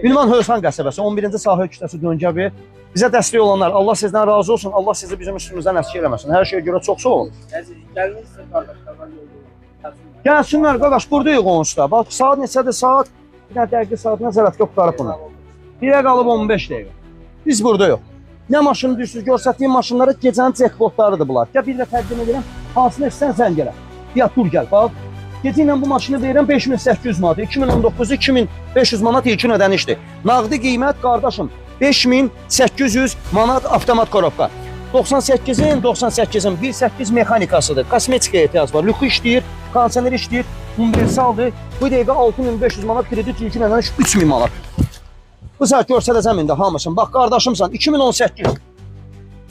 Ünvan Hövsan qəsəbəsi, 11-ci sahil küçəsi Döngəbi. Bizə dəstək olanlar, Allah sizdən razı olsun, Allah sizi bizim üstümüzdən əskik eləməsin. Hər şeyə görə çox sağ olun. Gəlsinlər qardaş, buradayıq onsuz da. Bax, saat neçədir? Saat, bir dənə dəqiqə saat nəzərət qurtarıb bunu. 1-ə qalıb 15 dəqiqə. Biz burada yox. Nə maşını deyirsiniz, göstərdiyim maşınlara gecənin jackpotlarıdır bunlar. Gəl bir də təqdim edirəm. Hansını istəsən sən gələ. Ya dur gəl, bax. Gecə ilə bu maşını verirəm 5800 manat. 2019-da 2500 manat ilkin ödənişdir. Nağdi qiymət qardaşım 5800 manat avtomat korobka. 98-in 98-in 1.8 mexanikasıdır. Kosmetikaya ehtiyac var. Lüxu işləyir, kondisioner işləyir, universaldır. Bu dəqiqə 6500 manat kredit ilkin ödəniş 3000 manat. Bu saat göstərəcəm indi hamısını. Bax qardaşımsan 2018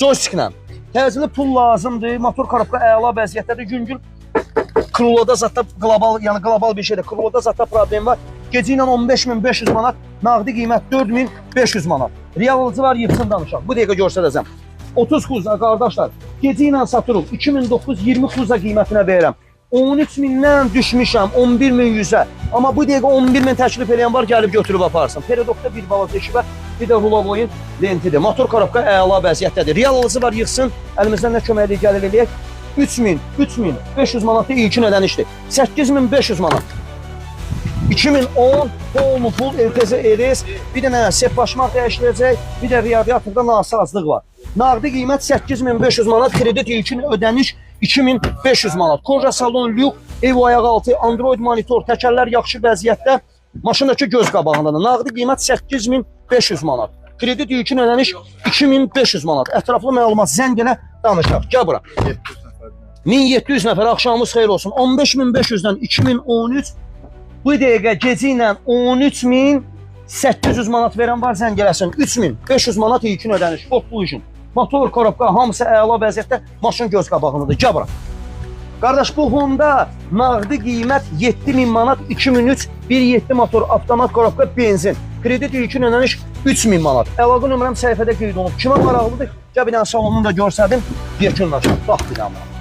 joysticklə. Təcili pul lazımdır. Motor korobka əla vəziyyətdədir. Yüngül Kruloda zətdə qlobal, yəni qlobal bir şeydir. Kruloda zətdə problem var. Gecə ilə 15500 manat, nağdi qiymət 4500 manat. Real alıcı var, yığsın danışaq. Bu dəqiqə göstərəcəm. 30 xuza qardaşlar, gecə ilə satırıq. 2009 20 xuza qiymətinə verirəm. 13 mindən düşmüşəm 11100-ə. Amma bu dəqiqə 11 min təklif eləyən var, gəlib götürüb aparsın. Peredokda bir balaca işi var, bir də rulavoyun lentidir. Motor korobka əla vəziyyətdədir. Real alıcı var, yığsın. Əlimizdən nə köməklik gəlir eləyək. 3000, 3500 manatda ilkin ödənişdir. 8500 manat. 2010 polnu pul LTZ RS, bir dənə seplaşmaq dəyişiləcək, bir də radiatorda nasazlıq var. Nağdi qiymət 8500 manat, kredit ilkin ödəniş 2500 manat. Koja salon, lük, ev ayağı altı, Android monitor, təkərlər yaxşı vəziyyətdə, maşındakı göz qabağındadır. Nağdi qiymət 8500 manat. Kredit ilkin ödəniş 2500 manat. Ətraflı məlumat zəng elə danışaq. Gəl bura. 1700 nəfər axşamınız xeyir olsun. 15500-dən 2013 bu dəqiqə gecə ilə 13800 manat verən var zəng eləsin. 3500 manat ilkin ödəniş. Ford Fusion. Motor, korobka hamısı əla vəziyyətdə. Maşın göz qabağındadır. Gəl bura. Qardaş bu Honda nağdi qiymət 7000 manat 2003 1.7 motor avtomat korobka benzin. Kredit ilkin ödəniş 3000 manat. Əlaqə nömrəm səhifədə qeyd olunub. Kimə maraqlıdır? Gəl bir dənə salonunu da göstərdim. Yekunlaşaq. Bax bir dənə buna.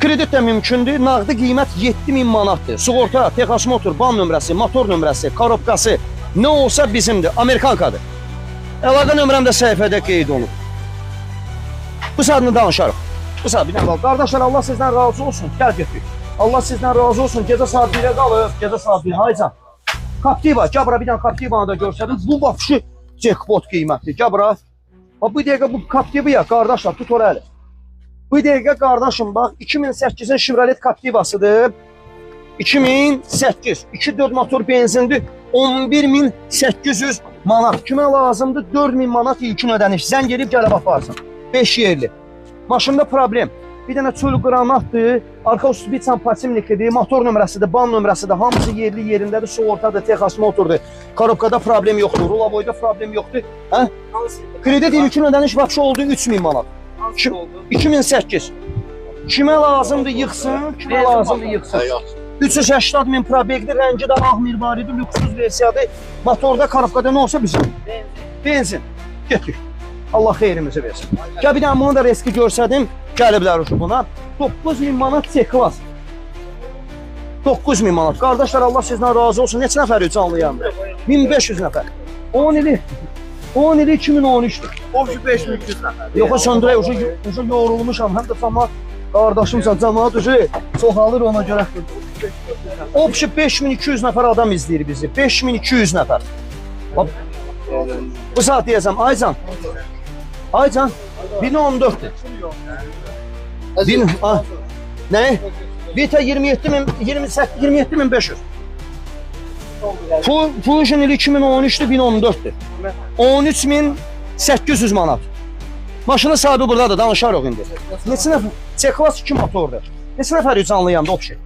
Kredit də mümkündür. Nağdi qiymət 7000 manatdır. Sığorta, texasmotor, ban nömrəsi, motor nömrəsi, korobkası nə olsa bizimdir. Amerikankadır. Əlaqə nömrəm də səhifədə qeyd olunub. Bu saatını danışarıq. Bu saat bir dənə. Qardaşlar Allah sizdən razı olsun. Gəl getdik. Allah sizdən razı olsun. Gecə saat 1-ə qalıb. Gecə saat 1. Haycan. Captiva. Gəl bura bir dənə Captiva-nı da göstərdim. Bu vapşı jackpot qiymətdir. Gəl bura. Bax bu dəqiqə bu Captiva-ya qardaşlar tut ora əli. Bu dəqiqə qardaşım bax 2008-in Chevrolet Captiva'sıdır. 2008 2.4 motor benzindir. 11800 manat. Kimə lazımdır? 4000 manat ilkin ödəniş. Zəng edib gəlib aparsın. 5 yerli. Maşında problem. Bir dənə çöl qranatdır. Arxa uspitsan pasimlikidir. Motor nömrəsidir, ban nömrəsidir. Hamısı yerli yerindədir. Sığortadır, Texas motordur. Korobkada problem yoxdur. Rulavoyda problem yoxdur. Hə? Kredit ilkin ödəniş vapşe oldu 3000 manat. 2008. Kimə lazımdır yıxsın, kimə lazımdır yıxsın. 380 min probekli, rəngi də ağ mirvaridir, lüksüz versiyadır. Motorda, korobkada nə olsa bizim. Benzin. Getdik. Allah xeyrimizi versin. Gəl bir dənə bunu da riski görsədim, gəliblər uşu buna. 9000 manat C-klass. 9000 manat. Qardaşlar Allah sizdən razı olsun. Neçə nəfər canlı yayında? 1500 nəfər. 10 ili 10 ili 2013-dür. Komşu 5200 nəfər. Yox, söndürək, ucu yorulmuşam. Həm də camaat qardaşımsan, camaat ucu çoxalır ona görə. Opşi 5200 nəfər adam izləyir bizi. 5200 nəfər. Bax, bu saat deyəcəm, Aycan. Aycan, 1014-dür. Bin, ah, nə? Vita 27000 28 27500. Fusion ili 2013-dür, 1014-dür. 13800 manat. Maşının sahibi buradadır, danışarıq indi. Neçə nəfər? C-Class 2 motordur. Neçə nəfər canlı yayında opşi?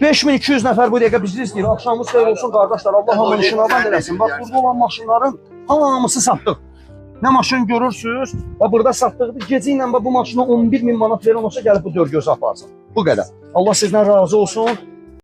5200 nəfər bu dəqiqə bizi izləyir. Axşamınız xeyir olsun qardaşlar. Allah hamının işini avan eləsin. Bax burada olan maşınların hamısı satdıq. Nə maşın görürsüz? Bax burada satdıqdır. Gecə ilə bax bu maşına 11 min manat verən olsa gəlib bu dörd gözü aparsın. Bu qədər. Allah sizdən razı olsun.